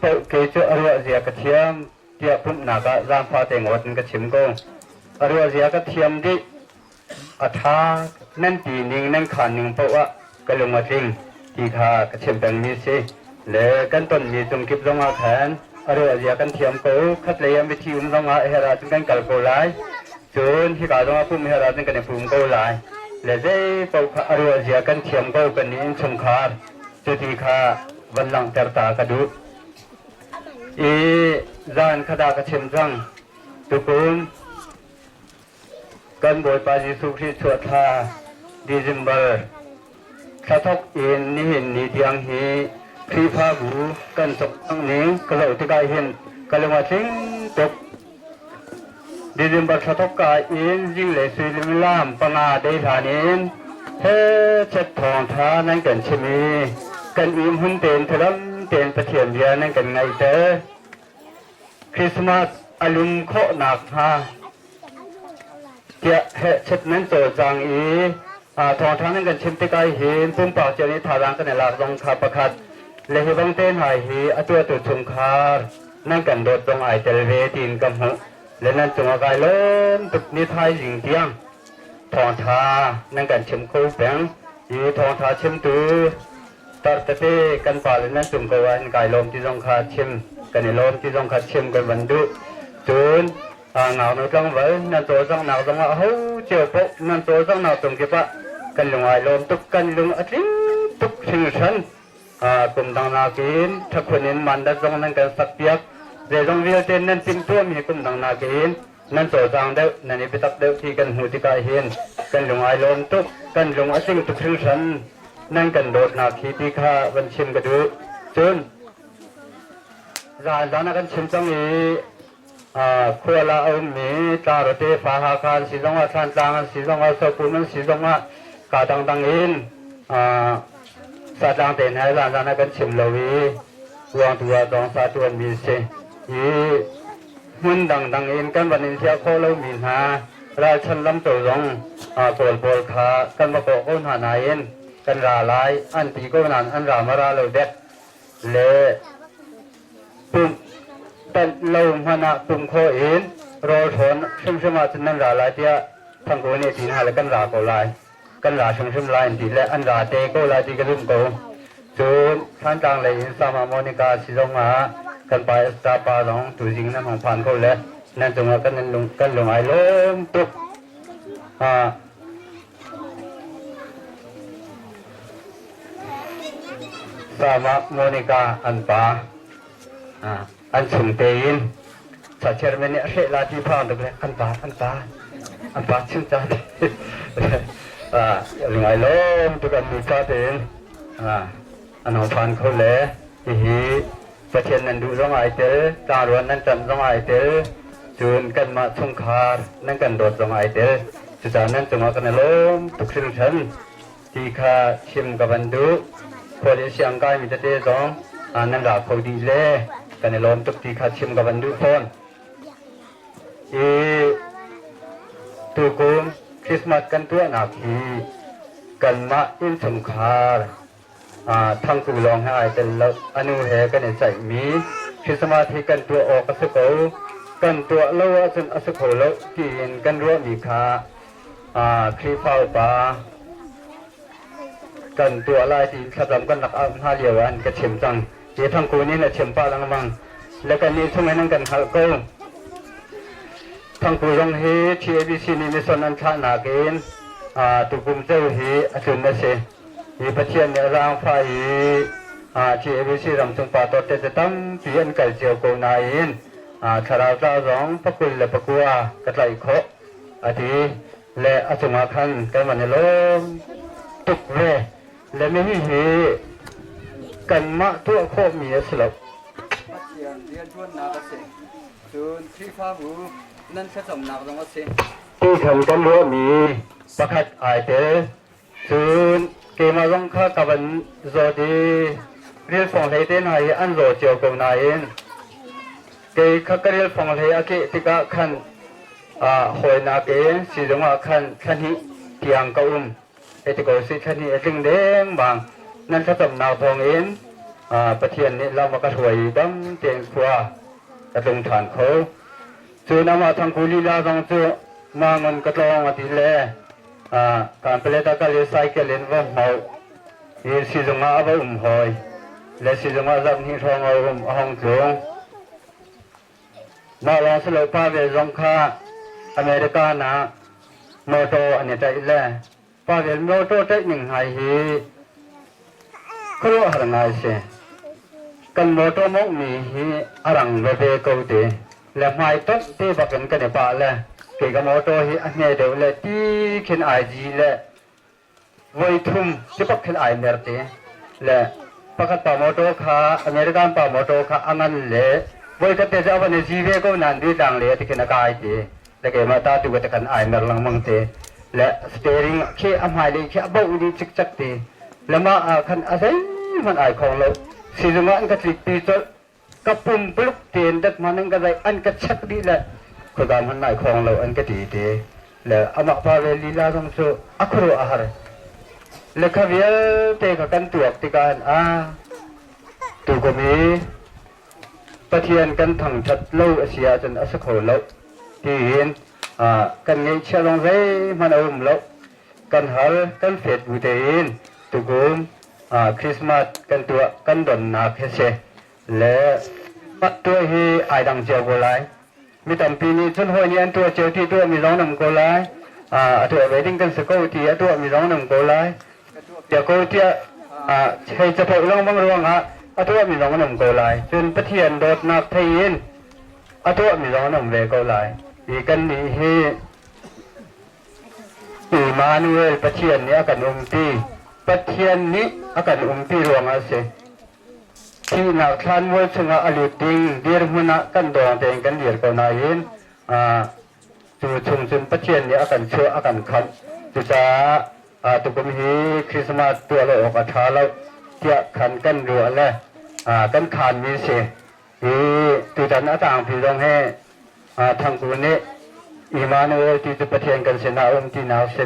paoh kei cu a ruah zia ka thiam tiah pumhnak ah zaangfah te ngawt in ka chim ko. A ruah zia ka thiam dih. A ṭha nan ti ning nan khaan ning paoh ah ka lung a tling ti kha ka chim pengmi si. Le kan tonmi cung kip zong ah khan a ruah zia kan thiam ko. Khatlei ah mithi um zong ah herh ahcun kan kal ko lai. Cun hika zong ah pumh herh ahcun kan i pum ko lai. Le zei paoh kha a ruah zia kan thiam ko kan nih innchungkhar. Cuti kha van langhter ta ka duh. I zan kha dah ka chim cang. Tukum Kan Bawipa Jesuh Khrih chuah thla December thla thawk in nihin ni tiang hi Khrihfabu kan cawk ning ka zoh tikah hin ka lung a tling tuk. December thla thawk ka in zinglei suimilam panga dei hlan in hechet thawngṭha nan kan chim i kan inn hmun tein thalam tein Pathian bia nan kan ngaihter. Christmas a lum khawh nakhnga tiah hehchet nan cawlcang i thawngṭha nan kan chim tikah hin pumpak cio nih thazaang kan i lak zong kha pakhat le hi bang te hna hi a tuahtu chungkhar nan kan dawt zong ai tel ve tiin ka hmuh le nan cungah kai lawm tuk ni thaizing tiang thawngṭha nan kan chim kho peng i thawngṭha chimtu tar tete kan pale nan cung ko ah hin kai lawm ti zong kha chim kan i lawm ti zong kha chim kan van duh. Cun ngaknu tlangval nan cawlcanghnak zong ah ho cio paoh nan cawlcanghnak cung kip ah kan lung ai lawm tuk, kan lung a tling tuk hringhran. Kum dang nakin thakhun in mandat zong nan kan sak piak. Zeizong vialte nan timhtuahmi kum dang nakin nan cawlcang deuh, nan i biatak deuh ti kan hmuh tikah hin kan lung ai lawm tuk, kan lung a tling tuk hringhran. Nan kan dawtnak hi ti kha van chim ka duh. Cun zan zan ah kan chim cang i khual ah a ummi Tlarote fa Hakha an si zongah Thlantlang an si zongah Sopum an si zongah kaa dangdang in Satlang te hna zan zan ah kan chim lo i ruangtu ah zong sa tuanmi si i hmun dangdang in kan van in hliah khawh lomi hna ralchan lamco zong Kawl pawl kha kan va kawh ko hna nain kan ra lai an ti ko nain an ra ma ra lo dek le pumh tanh lo hmanh ah pumh khawh in rawl hrawn hrimhrim ahcun nan ra lai tiah Thangku nih ti hna le kan ra ko lai kan ra hrimhrim lai an ti le an ra te ko lai ti ka zumh ko. Cun Thantlang lei in Sama Monica si zong ah kan pa Esther pa zong tuzing nan hong phan ko le nan cungah kan lung kan lung ai lawm tuk. Sama Monica an pa an chung tein sa chairman nih a hreh la ti phang tuk le an pa an pa an pa chim ca ngai lawm tuk an nupa tein an hong phan kho le hihi Pathian nan duh zong ai tel tlangruan nan ṭanh zong ai tel cun kanmah chungkhar nan kan dawt zong ai tel cucaah nan cungah kan i lawm tuk hringhran ti kha chim ka van duh. Khual i siang kaimi tete zong nan ra kho dih le kan i lawm tuk ti kha chim ka van duh fawn. I tukum Christmas kan tuahnak hi kanmah innchungkhar Thangtu lawng he ai tel lo. Anu he kan i ceihmi Christmas hi kan tuah awk a si ko. Kan tuah lo ahcun a si kho lo tiin kan ruahmi kha Khrihfa upa kan tuah lai tiin thlacam kan rak auh hna lio ah an ka chim cang. Hi Thangku nih a chim pah lengmang. Le kannih chung in an kan hngalh ko. Thangku zong hi TABC nih mission an thlahnak in tukum ceu hi a tlun a si. Hi Pathian nih a zaangfah i TABC ramchung pa tawtte cu tampi an kal cio ko nain thlarau tlau zong pakul le pakua ka tlaih khawh a ti le a cungah khan kan van i lawm tuk ve le mihi hi kanmah tuah khawhmi a si lo. Pathian rianṭuannak a si. Cun Khrihfabu nan thlacamnak zong a si. Ti khan kan ruahmi pakhat ai tel. Cun keimah zong kha ka van zawt i rilfong hlei te hna hi an zaw cio ko nain kei kha ka rilfong hlei a keh tikah khan hawinak in sizung ah khan thla hnih tiang ka um. Hei ti ko si thla hnih a tling dengmang. Nan thlacamnak thawngin. Pathian nih lam a ka hruai i dam tein khua ka tlung ṭhan kho. Cun amah Thangku lila zong cu Mangon ka tlawng a ti le Kanpalet ah kal i cycle in va hmoh i sizung ah a va um hawi le sizung ah zarh hnih hrawng a um a hong tlung. Mah lawng si lo pa ve zong kha America ah motor an i ṭaih le pa vel motor ṭaih ning ngai hi khuaruahhar ngai si. Kan motor mawnghmi hi a rang veve ko te le hmai tonh te bak in kan i pah le kei ka motor hi a hme deuh le ti khin ai ji le voi thum ti bak khin ai mer te le pakhat pa motor kha American pa motor kha a ngan le voi khat te cu a van i zi ve ko nain tlang le ti khin a kai te le keimah ta tu ka kan ai mer lengmang te le steering khi a hmailei khi a boh dih cikcek te le mah ah khan a zeihmanh ai khong lo. Sizung ah an ka tlik pi colh. Ka pum pluk tein dat hman an ka zaih, an ka check dih le khuaza hmanh ai khong lo an ka ti te le amah pa ve lila zong cu a khuaruah a har le kha vialte kha kan tuak tikah a tukum i Pathian kan thangṭhat lo a si ahcun a si kho lo tiin kan ngeihchiah zong zeihmanh a um lo. Kan hal, kan fet bu tein tukum Christmas kan tuah kan donnak hi si. Le tuah hi ai dang cio ko lai. Mi tampi nih cun hawi nih an tuah cio ti tuahmi zong nam ko lai. A tuah ve ding kan si ko ti a tuahmi zong nam ko lai. Tiah ko tiah hei capo lengmang ruangah a tuahmi zong an um ko lai. Cun Pathian dawtnak thei in a tuahmi zong an um ve ko lai. Hi kannih hi Immanuel Pathian nih a kan umpi. Pathian nih a kan umpi ruangah a si. Thihnak thlanmual chungah a lut ding dirhmun ah kan dawng tein kan dir ko nain cu chung cun Pathian nih a kan chuah, a kan khamh. Cucaah tukum hi Christmas tuah lo awk a ṭha lo tiah khan kan ruah le kan khaanmi si. Hi tutan a tlangpi zong hi Thangku nih Immanuel ti cu Pathian kan sinah a um tinak si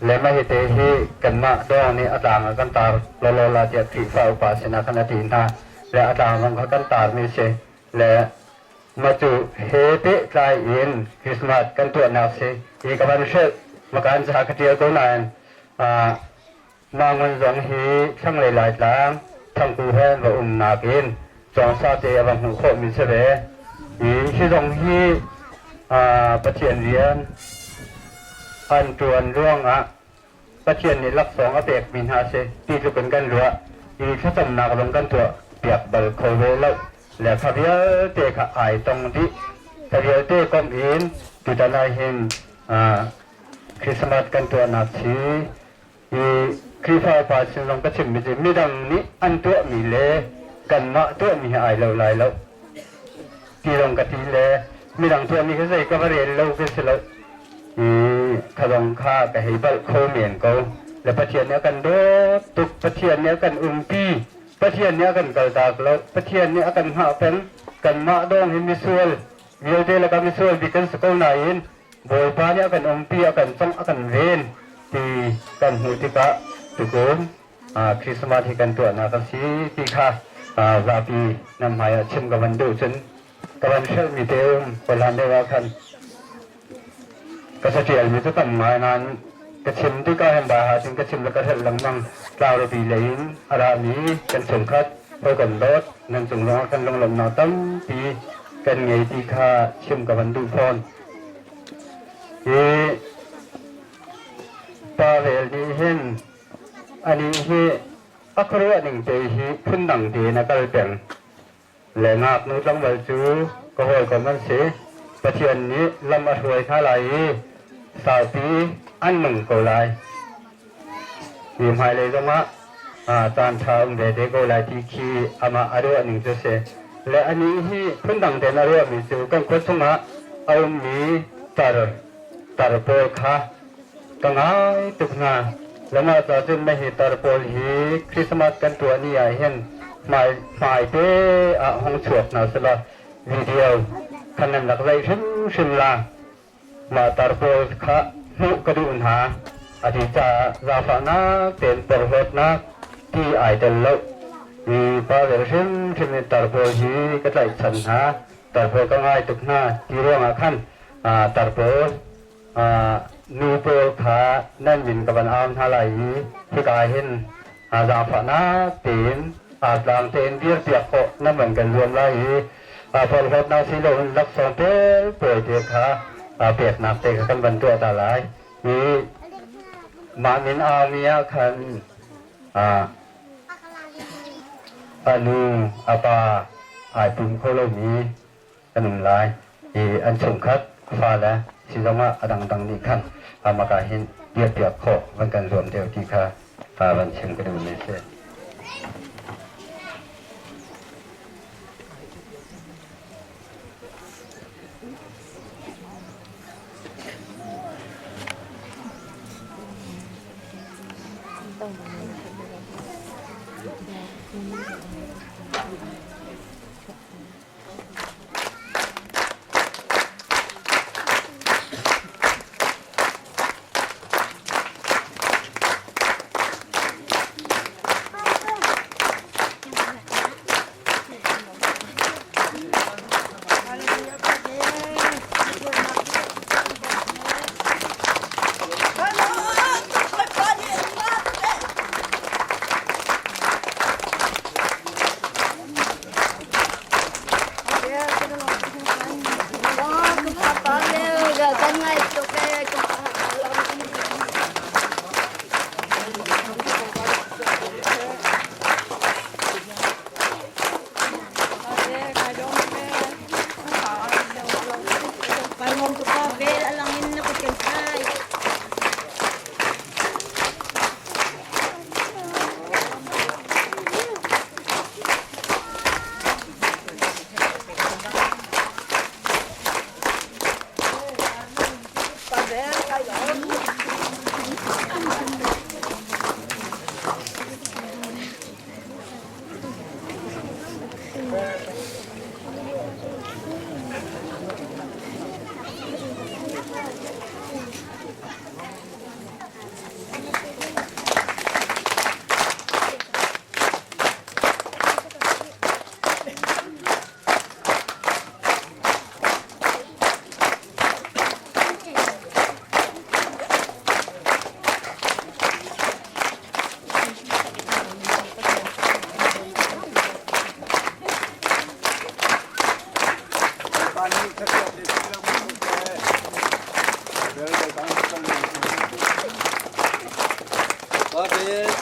le mah hi te hi kanmah dawng nih a tlang ah kan tar lawlaw la tiah Khrihfa upa sinah khan a ti hna le a tlang zong kha kan tarmi si le mah cu he pehtlai in Christmas kan tuahnak si hi ka van hrelh. Makan ca ka ṭial ko nain Mangun zong hi thlanglei Laitlang Thangku he an va umnak in cawngsa te a va hmuh khawhmi si ve. Hi zong hi Pathian rian an ṭuan ruangah Pathian nih laksawng a pekmi hna a si ti tluk in kan ruah i thlacamnak zong kan tuah piak bal kho ve lo. Le kha vialte kha ai tong dih. Kha vialte komh in tutan ah hin Christmas kan tuahnak si i Khrihfa upa sin zong ka chimmi cu midang nih an tuahmi le kanmah tuahmi hi ai lo lai lo ti zong ka ti le midang tuahmi khi zei ka va rel lo ka si lo i kha zong kha ka hei balh kho men ko le Pathian nih a kan dawt tuk. Pathian nih a kan umpi. Pathian nih a kan kaltak lo. Pathian nih a kan hngah peng. Kanmah dawng hi misual vialte lakah misual bik kan si ko nain Bawipa nih a kan umpi, a kan congh, a kan ven ti kan hmuh tikah tukum Christmas hi kan tuahnak a si ti kha zapi nan hmai ah chim ka van duh. Cun ka van hrelhmi te um kawlhan deuh ah khan ka catialmi cu tam ngai nain ka chim tikah hin bai ha cun ka chim le ka hrelh lengmang. Tlangrupi lei in a rami kan chungkhat hawikom dawt nan cung zongah kan lunglawmhnak tampi kan ngei ti kha chim ka van duh fawn. Hi pa vel nih hin anih hi a khuaruah ning te hi phundang tein a kal peng. Le ngaknu tlangval cu ka hawikom an si. Pathian nih lam a hruai hna lai i saupi an nung ko lai. Hi hmailei zongah caan ṭha um ve te ko lai ti khi amah a ruah ning cu si. Le anih hi phundang tein a ruahmi cu kan khua chungah a ummi tar tar pawl kha ka ngai tuk hna. Le mah ca cun na hi tar pawl hi Christmas kan tuah ni ah hin hmai hmai te ah hong chuak hna selaw video khan nan rak zeih hrimhrim la. Mah tar pawl kha hmuh ka duh hna a ti caah zaangfahnak tein porhlawtnak ti ai tel lo. Hi pa vel hrimhrim in tar pawl hi ka tlaihchan hna, tar pawl ka ngai tuk hna ti ruangah khan tar pawl nu pawl kha nan min ka van au hna lai i hika ah hin zaangfahnak tein artlang tein dirpiak khawh nan van kan zuam lai i porhlawtnak si loin laksawng pelpawi te kha peknak te kha kan van tuah ta lai. Hi mah min aumi ah khan a nu a pa ai pum kho lomi kan um lai i an chungkhat fale si zongah a dangdang nih khan maka hin dirpiak khawh van kan zuam deuh ti kha van chim ka duhmi a si.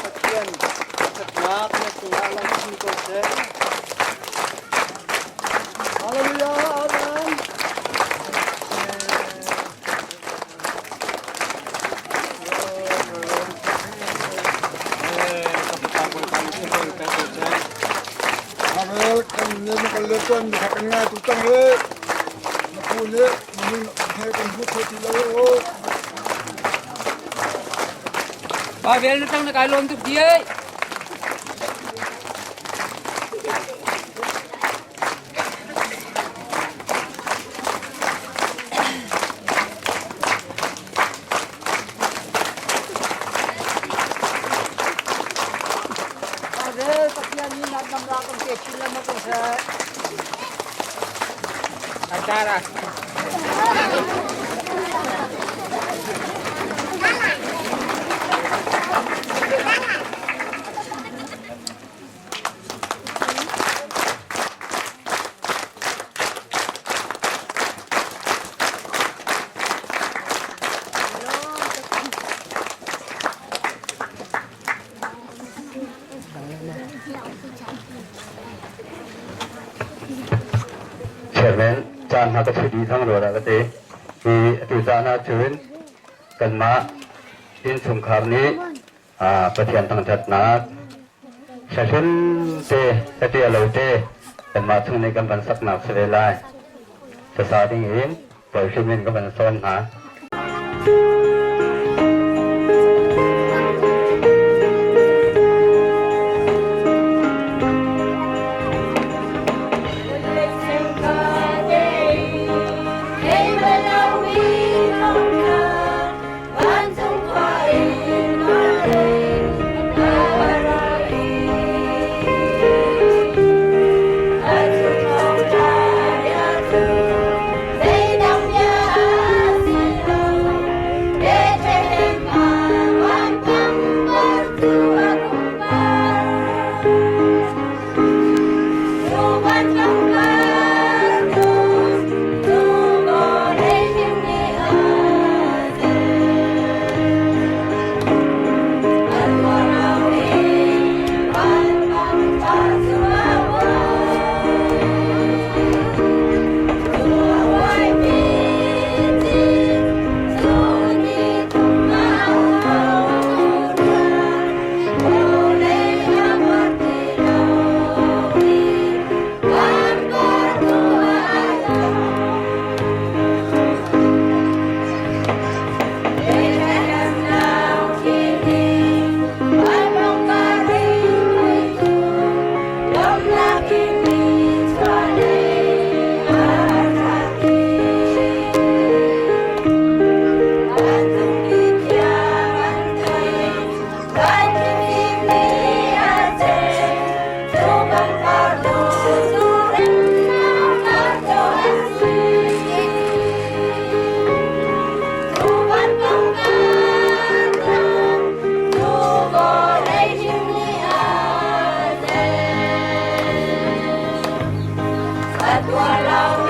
Pathian thatnak na cungah lang chin ko seh. Hallelujah, Amen. Amen. Kan ne na kan le tuan mi kan ngai tu tang le na pu ne mun he kan hu kho ti lo o. Ba vel na tang na kai lom tuk di ei. Acara. Chairman caan hna ka thu dih thang rua dah ka ti. Hi atu caan ah cun kanmah innchungkhar nih Pathian thangṭhatnak sahlun te saṭia lo te kanmah chung nih kan van saknak si ve lai. Sasa ding in Bawi in ka van sawn hna. Tuah lo.